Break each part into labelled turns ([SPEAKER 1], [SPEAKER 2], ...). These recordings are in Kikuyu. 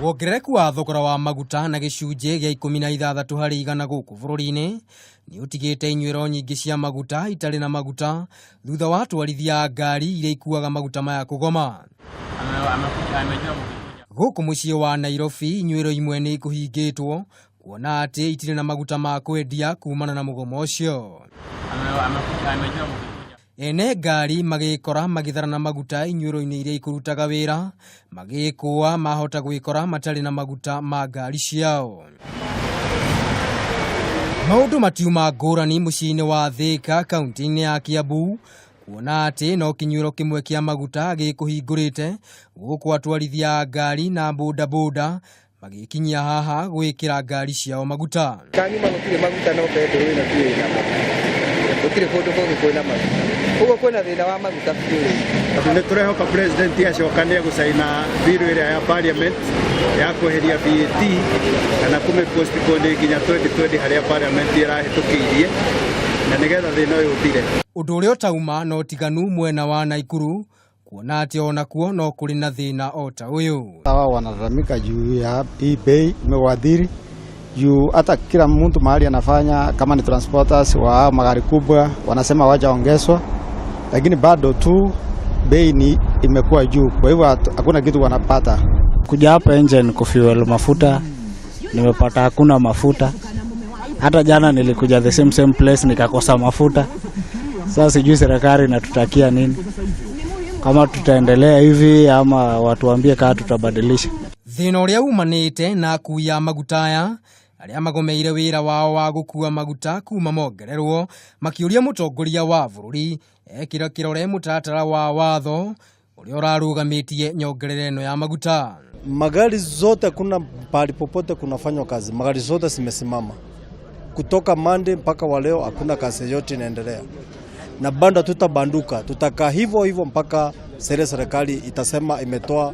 [SPEAKER 1] Wongerereku wa thogora wa maguta na gĩcunjĩ gĩa 16% gũkũ bũrũri-inĩ nĩ ũtigĩte inyuĩro nyingĩ cia maguta itarĩ na maguta thutha wa atwarithia a ngari iria ikuaga maguta maya kũgoma. Gũkũ mũciĩ wa Nairobi inyuĩro imwe nĩ ikũhingĩtwo kuona atĩ itirĩ na maguta ma kwendia kumana na mũgomo ũcio. Ene ngari magĩkora magĩtharana maguta inyuĩro-inĩ iria ikũrutaga wĩra, magĩkũa mahota gwĩkora matarĩ na maguta ma ngari ciao. Maũndũ matiuma ngũrani mũciĩ-inĩ wa Thĩka kaunti-inĩ ya Kiambu kuona atĩ no kĩnyuĩro kĩmwe kĩa maguta gĩkũhingũrĩte gũkũ atwarithia a ngari na bodaboda magĩkinyia haha gwĩkĩra ngari ciao maguta.
[SPEAKER 2] Kanyuma gũtirĩ maguta no betũrũ ĩno tu ĩnamo. Gũtirĩ kũndũ kũngĩ kwĩna maguta. Ũguo kwĩna thĩna wa maguta biũ rĩu.
[SPEAKER 3] Nĩ tũrehoka president acoka nĩ egũcaina bill ĩrĩa ya parliament ya kweheria VAT kana kũmĩ postpone nginya 2020 harĩa parliament ĩrahĩtũkĩirie na nĩgetha thĩna ũyũ ũthire.
[SPEAKER 1] Ũndũ ũrĩa ũtauma na ũtiganu mwena wa Naikuru kuona atĩ onakuo no kũrĩ na thĩna o ta ũyũ.
[SPEAKER 4] Hawa wanalalamika juu ya hii bei imewaadhiri juu hata kila mtu mahali anafanya kama ni transporters wa magari kubwa wanasema hawajaongezwa, lakini bado tu bei ni imekuwa juu, kwa hivyo hakuna kitu wanapata.
[SPEAKER 5] Kuja hapa nje ni kufuel mafuta, nimepata hakuna mafuta. Hata jana nilikuja the same same place nikakosa mafuta. Sasa sijui serikali inatutakia nini, kama tutaendelea hivi ama watuambie kama tutabadilisha.
[SPEAKER 1] Thĩna ũrĩa umanĩte na akui a maguta aya arĩa magomeire wĩra wao wa gũkua maguta kuma mongererwo makĩũria mũtongoria wa bũrũri ekĩra kĩrore mũtaratara wa watho ũrĩa ũrarũgamĩtie nyongerera ĩno ya maguta.
[SPEAKER 6] Magari zote hakuna pahali popote kunafanywa kazi, magari zote zimesimama kutoka Monday mpaka wa leo, hakuna kazi yoyote inaendelea, na bado hatutabanduka, tutakaa hivyo hivyo mpaka sere serikali itasema imetoa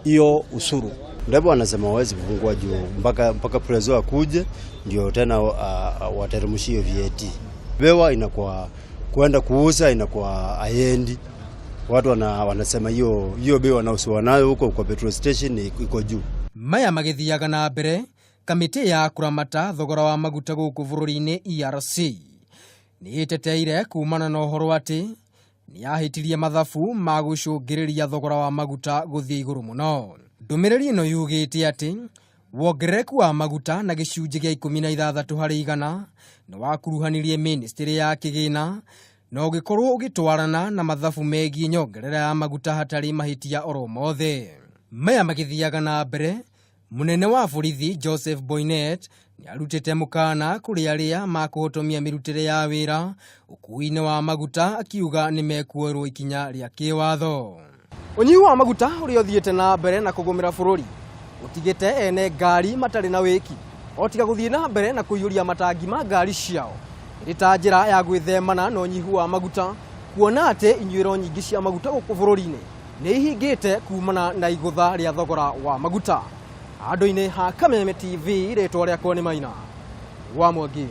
[SPEAKER 6] hiyo ushuru.
[SPEAKER 7] Ndipo wanasema hawezi kufungua juu mpaka prezo akuje ndio tena wateremshie VAT. Bewa inakuwa kwenda kuuza inakuwa haiendi. Watu wanasema hiyo bei wanaosuwa nayo huko kwa petrol station iko juu.
[SPEAKER 1] Maya magĩthiaga na mbere kamĩtĩ ya kũramata thogora wa maguta gũkũ bũrũri-inĩ ERC nĩ ĩteteire kumana na ũhoro atĩ nĩ yahĩtirie mathabu ma gũcũngĩrĩria thogora wa maguta gũthiĩ igũrũ mũno. Ndũmĩrĩri ĩno yugĩte atĩ wongerereku wa maguta na gĩcunjĩ gĩa 16% nĩ wakuruhanirie ministry ya kĩgĩna na ũgĩkorwo ũgĩtwarana na mathabu megiĩ nyongerera ya maguta hatarĩ mahĩtia oro mothe. Maya magĩthiaga na mbere mũnene wa borithi Joseph Boinnet nĩ arutĩte mũkana kũrĩ arĩa makũhotomia mĩrutĩre ya wĩra ũkuui-inĩ wa maguta akiuga nĩ mekuoerwo ikinya rĩa kĩwatho. Ũnyihu wa maguta ũrĩa ũthiĩte na mbere na kũgũmĩra bũrũri ũtigĩte ene ngari matarĩ na wĩki o tiga gũthiĩ na mbere na kũiyũria matangi ma ngari ciao ĩrĩ ta njĩra ya gwĩthemana na ũnyihu wa maguta kuona atĩ inyuĩro nyingĩ cia maguta gũkũ bũrũri-inĩ nĩ ihingĩte kumana na igũtha rĩa thogora wa maguta. Handũ-inĩ ha Kameme TV rĩtwa rĩakwa nĩ Maina wa Mwangi.